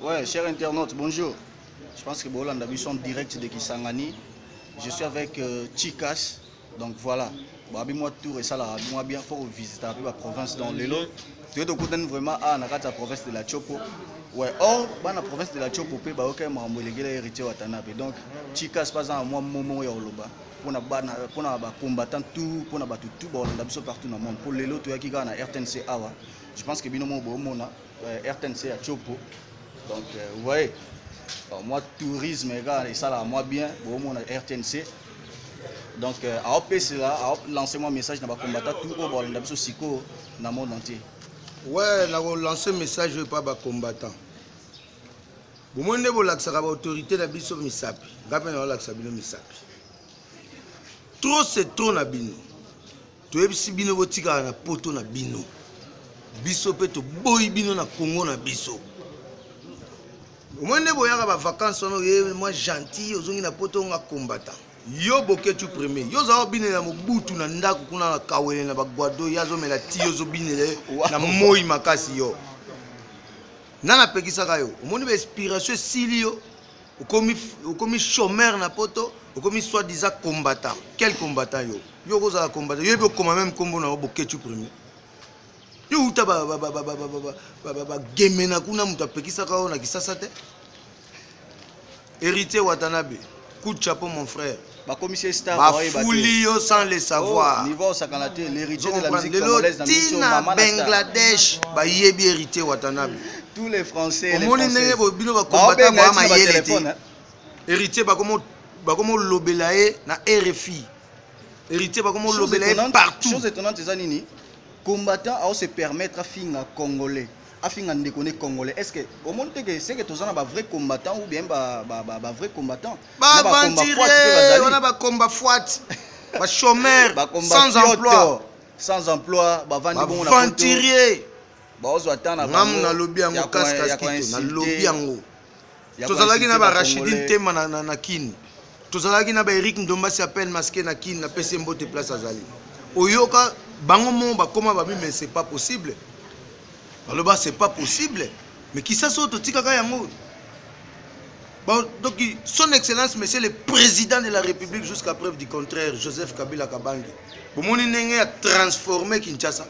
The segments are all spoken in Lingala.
Ouais, cher internaute, bonjour. Je pense que Bolanda biso en direct de Kisangani. Je suis avec Chikas. Donc voilà. Bon, moi tour et ça là, moi bien faut visiter un peu la province dans lelo. Tu es vraiment à la province de la Tshopo. Ouais, or, bah, la province de la Tshopo pe ba OK makambo elekela Héritier Watanabe. Donc Chikas pas un moi momo ya oloba. Pona bana, pona ba combattant tout, pona bato tout ba biso partout dans le monde. Pour lelo to yaki na RTNC awa. Je pense que bino mo bo mona RTNC ya Tshopo. Donc vous voyez, bon, moi tourisme gars et ça là moi bien, bon mon RTNC. Donc à OPC là, à lancer moi message dans ba combattant tout au bon biso siko dans monde entier. Ouais, na ko lancer message pas ba combattant. Bomoni nde bolakisaka ba autorité na biso misapi. Nga pe na bolakisa bino misapi. Trop c'est trop na bino. Toyebisi bino botikala na poto na bino. Biso pe toboyi bino na Congo na biso. Omoni nde boyaka ba vacances wana oye mwa gentil ozongi na poto nga combattant. Yo Boketshu premier. Yo ozala obinela Mobutu na ndako kuna na Kawele na Bagwado, ye azomela ti yo ozobinela ye na moi makasi yo. Nani apekisaka yo? Omoni ba inspiration esili yo. Okomi, okomi chômeur na poto, okomi soi-disant combattant. Quel combattant yo? Yo okozala combattant. Yo yebi okoma même kombo na yo Boketshu premier. Yo uta ba ba ba ba ba ba ba ba ba ba gemena kuna moto apekisaka yo na Kisasa te. Héritier Watanabe, coup de chapeau mon frère. Bakomisi star bafuli yo sans le savoir. Oh, niveau osakana te, l'héritier de la musique congolaise na miso mama na Bangladesh bayebi Héritier Watanabe. Tous les Français, les Omoni ndenge bino ba combattant ba mayele te. Héritier bakomo bakomo lobela ye na RFI. Héritier bakomo lobela ye partout. Chose étonnante eza nini? Combattant a se permettre afinga congolais. Afinga ndeko ne congolais. Est-ce que omoni te que c'est que toza na ba vrai combattant ou bien ba ba ba, ba vrai combattant? Ba aventurier, wana ba combat fuat, ba chômeur, sans emploi, sans emploi, ba vandi bongo na aventurier. Ba ozwa temps na bango. Ngam nalobi yango casque kito, nalobi yango. Tozalaki na ba Rachidi Ntema na, na, na Kin. Tozalaki na ba Eric Ndombasi appel masqué na Kin, na pesi mbote place azali. Oyoka bango mo bakoma babi mais c'est pas possible. Baloba c'est pas possible. Mais Kisasa oyo totikaka yango. Bon, donc son excellence monsieur le président de la République jusqu'à preuve du contraire Joseph Kabila Kabange. Bomoni ndenge ya transformer Kinshasa.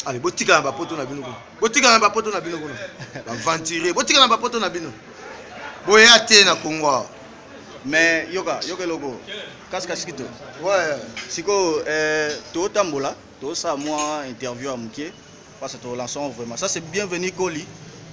Allez, botika na bapoto na bino kuna. Botika na bapoto na bino kuna. Ba aventurier, botika na bapoto na bino. Boya te na Congo awa. Mais yoka, yoka eloko. Kasika sikito. Ouais. Siko totambola, tosa moi interview à Mukie parce que to lançons vraiment. Ça c'est bienvenu Koli.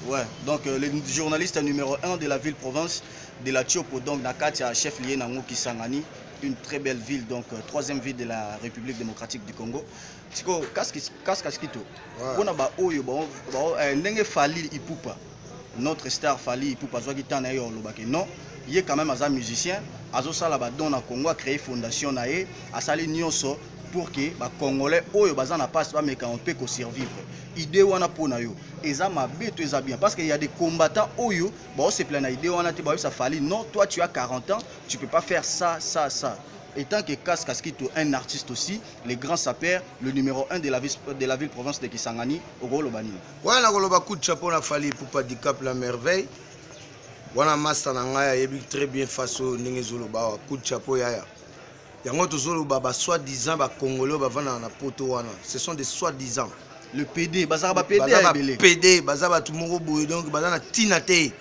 Ouais, donc le journaliste numéro 1 de la ville province de la Tshopo, donc na kati ya chef lié nango Kisangani, une très belle ville, donc troisième ville de la République démocratique du Congo. Siko kasika sikito. Ouais. Pona ba oyo ba, ba ndenge Fally Ipupa, notre star Fally Ipupa azwaki temps na ye olobaki non, ye quand même aza musicien, azosala ba don na Congo, a créer fondation na ye, asali nyonso pour que ba Congolais oyo baza na passe ba meka un peu ko survivre. Idée wana pona yo eza mabe to eza bien parce que il y a des combattants oyo ba se plaindre na idée wana te ba sa Fally non, toi tu as 40 ans, tu peux pas faire ça ça ça. Et tant que Kas Kaskito, un artiste aussi, le grand sapeur, le numéro 1 de la ville, de la ville province de Kisangani, Okolobani. Ouais, na koloba coup de chapeau na Fally Ipupa Dicap la merveille. Wana master na ngai ayebi très bien face oyo ndenge ezoloba awa, coup de chapeau yaya. Yango tozoloba ba soi-disant ba Congolais oyo bavandaka na poto wana, ce sont des soi-disant. Le PD, bazaka ba PD Baza ba ebele. PD, baza bato moko boye, donc baza na tina te.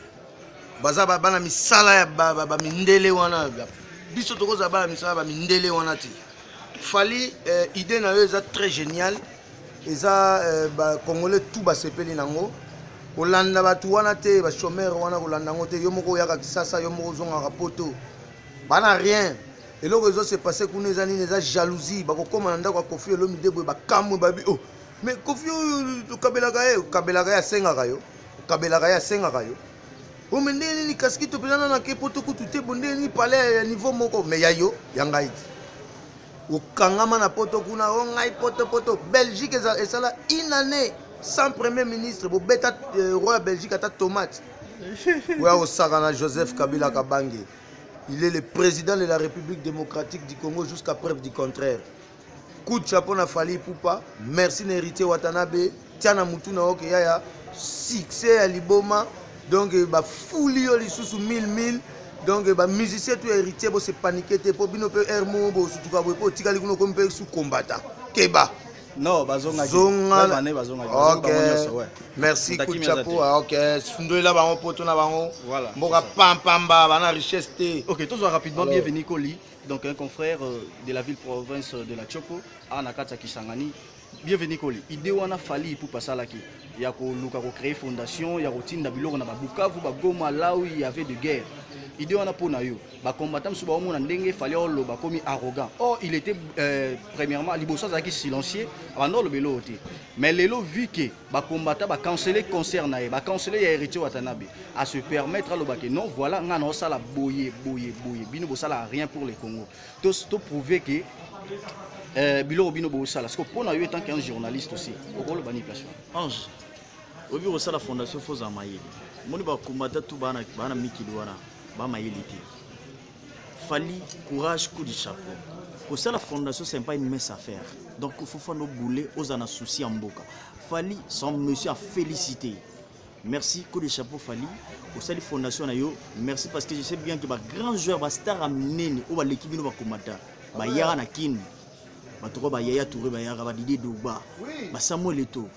Baza ba bana misala ya ba, ba, ba mindele wana. Biso tokozala bana misala ba mindele wana te. Fally, idée na yo eza très génial. Eza ba Congolais tout basepeli nango. Kolanda bato wana te, ba chômeur wana kolanda yango te. Yo moko oyaka Kisasa, yo moko ozongaka poto. Bana rien. Eloko ezo se passer kuna eza nini, eza jalousie. Bakokoma na ndako ya Koffi Olomide boye, bakamwe babi, oh, mais Koffi oyo okabelaka ye, okabelaka ye asengaka yo. Okabelaka ye asengaka yo. Oh, mais ndenge nini kasi kito mpenza nana ke poto kutu te, bo ndenge nini palais ya niveau moko, mais ya yo, ya ngai te. Okangama na poto kuna, oh ngai poto poto. Belgique esala une année sans premier ministre, bobeta roi ya Belgique ata tomate. Oya kosaka na Joseph Kabila Kabange. Il est le président de la République démocratique du Congo jusqu'à preuve du contraire. Coup de chapeau na Fally Ipupa. Merci na Héritier Watanabe. Tia na mutu na oke yaya. Succès ya liboma. Donc bafuli yo lisusu 1000 1000. Donc bamusicien to héritier, bose paniquer te, mpo bino mpe aire moko bosutuka boye, mpo otikali kuna, okomi mpe su combattant, keba. Non, bazongaki. Zonga. Bane bazongaki. Ok. Bango nyonso, ouais. Merci. Moto Coup de akimi aza chapeau. te. Ah, ok, sundolela bango poto na bango. Voilà, mboka c'est ça. pampamba, bana richesse te. Ok, tous rapidement, Alors. Bienvenue Koli, donc un confrère de la ville-province de la Chopo, à Nakata Kisangani. Bienvenue Koli. Idée wana Fally Ipupa asalaki. Ya ko luka ko créer fondation, ya ko tinda biloko na ba Bukavu, ba Goma, là où il y avait de guerre. Idée wana pona yo. Ba combattant mosusu baomona ndenge Fally oloba komi arrogant. Or il était premièrement liboso azalaki silencieux, abanda oloba eloko te. Mais lelo, vu que ba combattant ba canceller concert na ye, ba canceller ya Héritier Watanabe, à se permettre aloba que non, voilà, nga na osala boye boye boye. Bino bosala rien pour le Congo. To prouver que biloko bino bosala. Parce que pona yo, en tant qu'un journaliste aussi, okoloba ni place wana? Ange, oyebi, kosala fondation, fo ozala mayele. Omoni, bakombata tu bana bana mikili wana bamayele te. Fally, courage, coup de chapeau. Kosala fondation, c'est pas une mince affaire. Donc faut fanda obule, ozala na souci ya mboka. Fally, son monsieur a félicité. Merci, coup de chapeau Fally, osali fondation na yo. Merci, parce que je sais bien que bagrand joueur, bastar ya minene oyo baleki bino bakomata, bayaka na Kini, bato kwa bayaya Touré, bayaka baDidier Drogba, baSamuel Eto'o.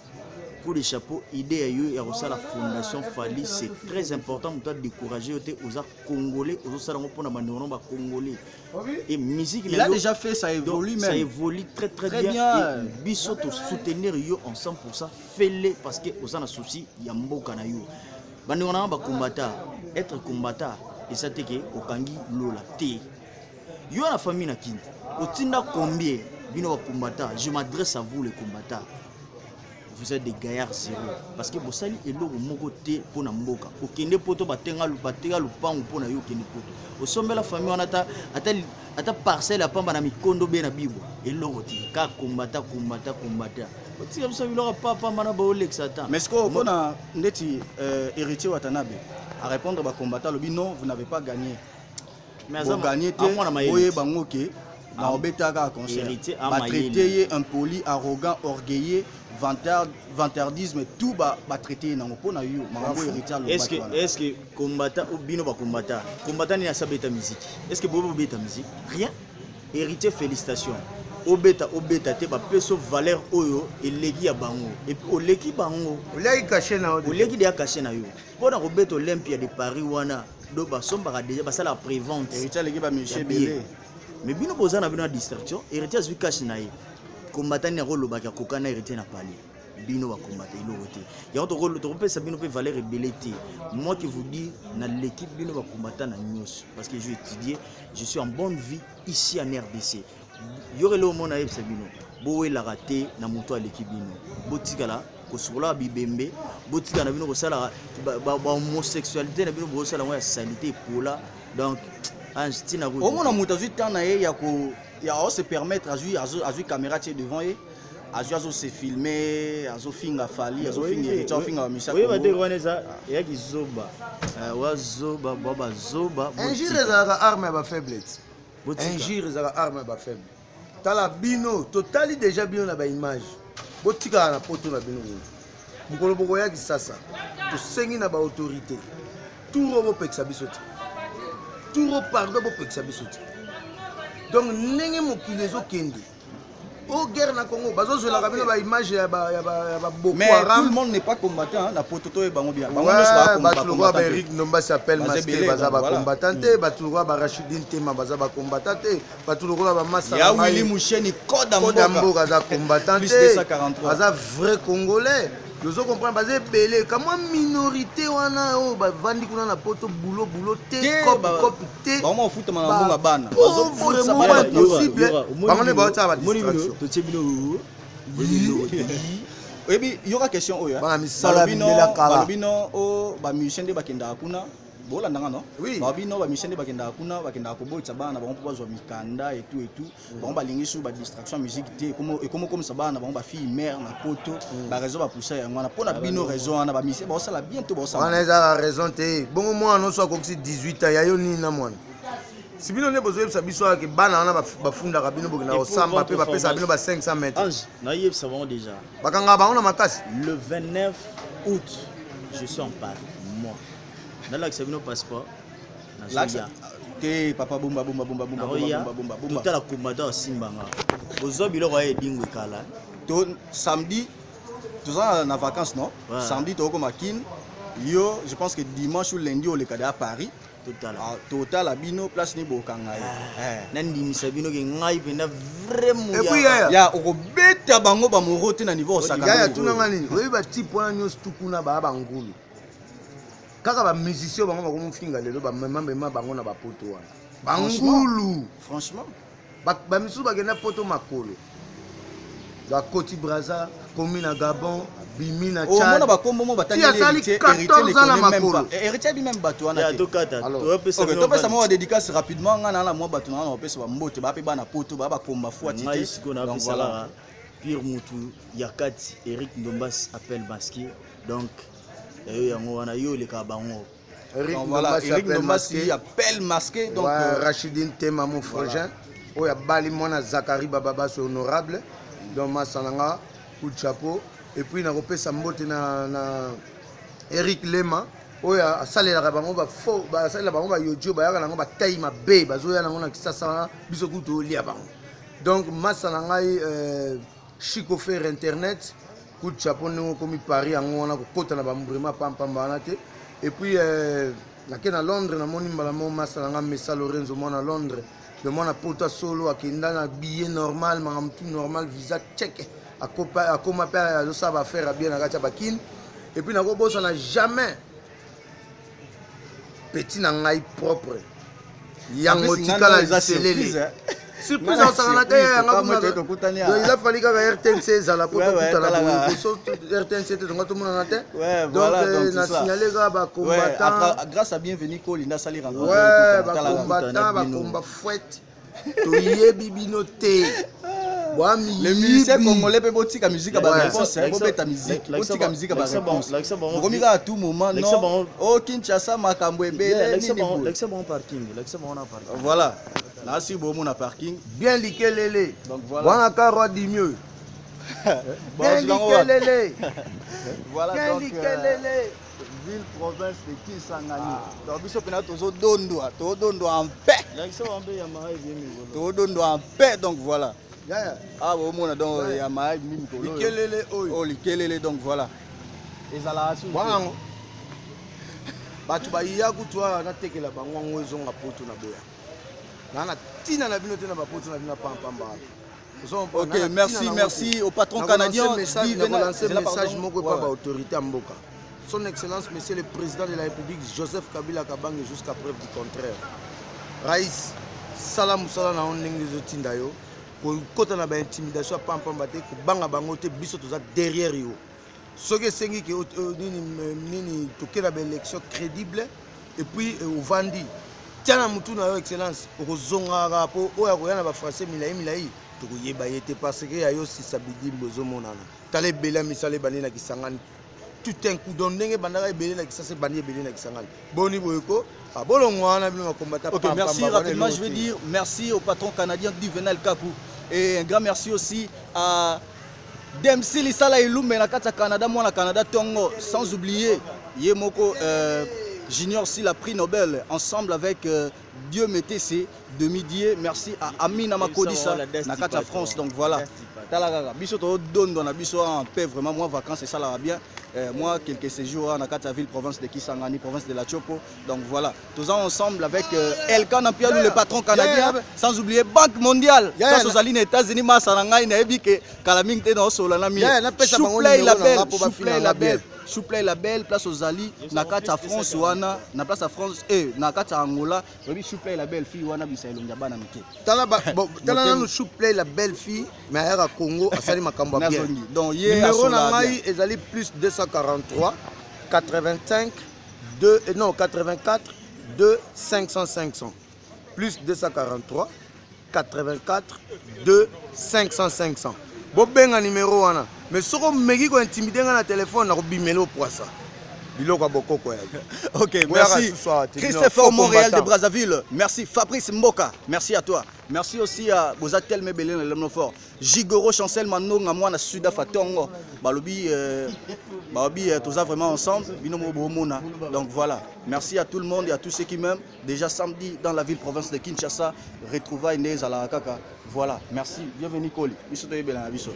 Coup de chapeau. Idée ya yo ya kosala fondation Fally, c'est très important. Moto adécourage yo te. Oza Congolais, ozosala yango mpona bandeko no bacongolais et musique. Il a déjà fait, ça évolue. Donc, même ça évolue très très, Très bien, bien. Et biso tosoutenir yo en 100%. Fais-le parce que oza na souci ya mboka na yo. Bandeko na nga bakombata, être combattant eza te ke okangi lola te. Yo na famille na Kini, otinda combien? Bino bakombata, je m'adresse à vous les combattants, vous êtes des gaillards zéro, parce que bosali eloko moko te mpo na mboka. Okende poto, batenga bateka lupango mpo na yo. Okende poto, osombela famille wana ata parcelle ya pamba na mikondo be na bibwa, eloko te. Ka kombata, kombata, kombata, otika biso biloko papamba na baolekisa ta. Mais ce que mpona ndeti Héritier Watanabe à répondre bacombattant, alobi non, vous n'avez pas gagné. Mais aza Bogagné te. mwana mayele. Oyeba ngo ke na obetaka concert. Héritier a Batraité mayele. ye impoli, arrogant, orgueilleux, vantard, vantardisme, tout batraité ye nango. Mpo na yo, makambo Héritier est-ce alobaki que wana? Est ce que combattant ou bino bacombattant, combattant nini asabeta musique? Est ce que boyebi bobeta musique? Rien. Héritier, félicitation. Obeta, obeta te, bapesa valeur oyo eleki ya bango, et puis oleki bango. Oliaki cachet na yo. Oleki deya cachet na yo mpona kobeta Olympia de Paris wana. Do basombaka déjà, basalaka prévente. Héritier aleki bamusicien ya billet. ebele. Mais bino boza na bino ya distraction. Héritier azwi cachet na ye. Combattant nini akolobaki akoka na Héritier na pali? Bino bakombata eloko te. Yango tokopesa bino mpe valeur ebele te. Moi qui vous dis, na l'équipe, bino bakombata na nyonso, parce que je étudié, je suis en bonne vie ici en RDC. Yorele omona, ayebisa bino, bowelaka te na moto aleki bino. Botikala kosukolaka bibembe, botikala na bino kosalaka bahomosexualité na bino, bozosala yango ya salité epola. Donc Ange, ntina Omona moto azwi temps na ye ya ko ya ose permettre, azwi caméra tie devant ye, azwi, azose filmer, azofinga Fally, azofinga Héritier, azofinga bamisia. Oyeba te, wana eza eyaki zoba. Wazoba bwa bazoba. Injure ezalaka arme ya bafaible. Botika. Injure ezalaka arme ya bafaible. Tala bino, totali déjà bino na baimage. Botikala na poto na bino boye. Mokolo bokoya Kisasa, tosengi na baautorité tour oyo bopekisa biso te. Tour oyo, pardon, bopekisa biso te. Donc ndenge mokili ezokende, o guerre na Congo, bazozwelaka bino baimage ya baboko. Mais tout le monde n'est pas combattant, hein, na poto toyeba bango bien. Bango nyonso Bato lokola bacombattant te. baErik Ndomba s'appelle Baza masqué, ebele, baza donc voilà. bacombattant te. Bato lokola baRachidine Tema baza bacombattant te. Bato lokola bamasa Ya Willi Musheni, koda koda mboka. Mboka, aza combattant Plus te. 243. Aza vrai Congolais, ozo comprendre? Baza ebele. Kamwa minorité wana oyo bavandi kuna na poto, bulo bulo te. Te, Cope cope te. Bango ofutama na mbongo ya bana. Pauvre, Bazobotisa vraiment bana bato. impossible. Bango nde baotiaka badistraction. Totie bino. Oyebi, yoka question oyo, Bana misala Balobi no- mindela kala. Balobi no o bamusicien nde bakendaka kuna, bolandanga no? Oui. Balobi no bamusicien nde bakendaka kuna, bakendaka kobolisa bana na bango mpo bazwa mikanda etu etu. Bango balingi su badistraction ya musique te. Ekomo komisa bana na bango bafille mare na poto. Baraison bapusa yango wana. Mpo na bino, raison wana, bamusicien baosala bien to baosala? Wana ezalaka raison te. Bongo mwana nyonso akokisi 18 ans, ya yo nini na mwana? Si bino nde bozoyebisa biso ake bana wana bafundaka bino, bokenda Et pour kosamba mpe votre bapesaka bino ba 500 mètres. Ange, nayebisa bango déjà. Bakangaka bango na makasi. Le 29 août, je suis en Paris, moi. Nalakisa bino passeport. Nazoya. Te papa, bomba, bomba, bomba, bomba, bomba, bomba, bomba. Totala combattant asimbanga. Bozwa biloko ya edingo ekala. To samedi toza na vacances, non? Ouais. Samedi tokokoma Kin. Yo, je pense que dimanche ou lundi oleka de à Paris. Totala. Ah, totala bino place ni bokanga ye. Ah, nandimisa bino ke ngai mpenza vrai. Muya ya okobeta bango bamoro te na niveau osaka. Yaya, tunanga nini? Oyebi batype wana nyonso tu kuna baya bangulu kaka bamusicien bango bakomofinga lelo, bamemamema bango na bapoto wana bangulu. Franchement. Bamisusu bakenda poto makolo, bakoti Braza, komi na Gabon, bimi na Omona bakombo mo. Ti asali 14 ans na makolo. Héritier abi même bato wana te. Tokata. Topesa mwa badédicace rapidement. Nga na mwa bato na nga na bapesa bambote, baa mpe bana poto, baa bakomba fwati. Ngai sikoyo napesalaka pire mutu ya kati, Eric Ndombas appel masqué. Donc yayo yango wana, yo olekaka bango. Eric. Donc voilà, Ndombasi Eric appel Ndombasi masqué. Appel masqué. Donc, Ouais, Rachidine Tema, mon frangin, oyo abali mwana Zakari Bababaso honorable. Donc masa na nga, coup de chapeau. Et puis nakopesa mbote na Eric Lema oyo asalelaka bango bafo, basalela bango bayojo, bayaka nango batai mabe, bazoya nango na Kisasa wana, biso kutu olia bango. Donc masa na ngai, Chico Fer internet, coup de chapeau. Ndenge okomi Paris yango wana, kokota na bambrema pampamba wana te. Et puis nake na Londres, namoni mbala moko masa na nga Mesa Lorenzo, mwana Londres, le mwana poto solo, akenda na billet normal, makambo tout normal, visa check, akoma mpe azosala baaffaire ya bien na kati ya bakine. Et puis nakobosana jamais petit na ngai propre yango tikala liselele, surprise akosakana te. Yanga eza fali kaka RTNC ezala po tokutana boye, boso RTNC te, tonga tomonana te. Donc na signale kaka bacombattant. Grâce à Bienvenu Kolinda asali. Ouais, bacombattant, bakomba fouette, toyebi bino te. Les musiciens congolais mpe botika musique ya baréponse, bobeta musique, botika musique ya baréponse. Bokomi kaka tout moment non o Kinshasa, makambo ebele nini. Lakisa bango parking, lakisa bango na parking. Voilà, nasi bomona parking. Bien likelele. Donc voilà. Wana ka roi du mieux, bien likelele. Voilà. Bien donc likelele. Ville province de Kisangani. Donc biso mpena tozodondwa, tozodondwa en paix. Lakisa bango mpe Yamaha ebie mikolo. Tozodondwa en paix. Donc voilà. Yaya. Ah, bomona donc Yamaha ebimi mikolo oyo. Likelele oyo. Oyo likelele. Donc voilà, ezalaka su. Wana yango bato baya kutu awa, natekela bango yango, ezonga poto na boya naa na ntina na bino te, na bapoto na bino ya pampamba wana. Ok, merci, merci au patron canadien. Nakolance message moko epa baautorité ya mboka, Son Excellence Monsieur le Président de la République Joseph Kabila Kabange, jusqu'à preuve du contraire. Raïs, sala mosala na yo ndenge ezotinda yo, kokota na baintimidation ya pampamba te, kobanga bango te, biso toza derrière yo. Soki esengi ke nini nini, toke na baélection crédible. Et puis ovandi tia na mutu na yo, Excellence, okozongaka mpo oyo akoya na bafrançais milai milai, tokoyeba ye te, parce que ya yo sisa bidimbo ezomonana. Tala ebele ya misala ebandi na Kisangani tout un coup. Donc ndenge ebandaka ebele na Kisasa, ebandi ebele na Kisangani. Boni boye ko bolongwa wana bino bakombata. Ok, merci. Rapidement, je veux dire merci au patron canadien Divenal Kaku et un grand merci aussi à Demsi Lisala Ilumbe na kati ya Canada, mwana Canada Tongo, sans oublier ye moko Junior Sila, prix Nobel, ensemble avec Dieu Metese demi-dieu. Merci à Amina Makodisa na kati ya France. Donc voilà, tala kaka biso todondwa na biso en paix. Vraiment, moi vacances esalaka bien, moi quelques séjours na kati ya ville province de Kisangani, province de la Chopo. Donc voilà, toza ensemble avec Elkan Ampialou, le patron canadien, sans oublier Banque mondiale. Place ozali na États-Unis, masa na ngai, nayebi ke kala mingi te naosola na Yeah, napesa bango mie numéro na nga po Chouplay bafina la nga bien. belle, Chouplay la belle, place ozali na kati ya France wana, na place ya France, na kati ya Angola. Oyebi Chouplay la belle fille wana, bisa elongi ya bana mike. Tala bon, tala nanu Chouplay la belle fille, mais ayaka Congo, asali makambo ya bien. Nazongi donc ye Numéro na asolaka bien. ngai ezali plus 243 85 2, non, 84 2 500 500, plus 243 84 2 500 500. Bobenga numéro wana, mais soki omeki kointimide ngai na telefone, nakobimela opwasa. Biloko ya bokoko ya. Ok, merci. Christopher Montréal de Brazzaville. Merci Fabrice Mboka. Merci à toi. Merci aussi à Bozatel Mebele le fort. Gigoro Chancel Manonga mwana Sud Fatongo. Balobi balobi toza vraiment ensemble. Bino bomona. Donc voilà. Merci à tout le monde et à tous ceux qui m'aiment. Déjà samedi dans la ville province de Kinshasa, retrouvailles Nez à la kaka. Voilà. Merci. Bienvenue Koli. Biso toyebela na biso.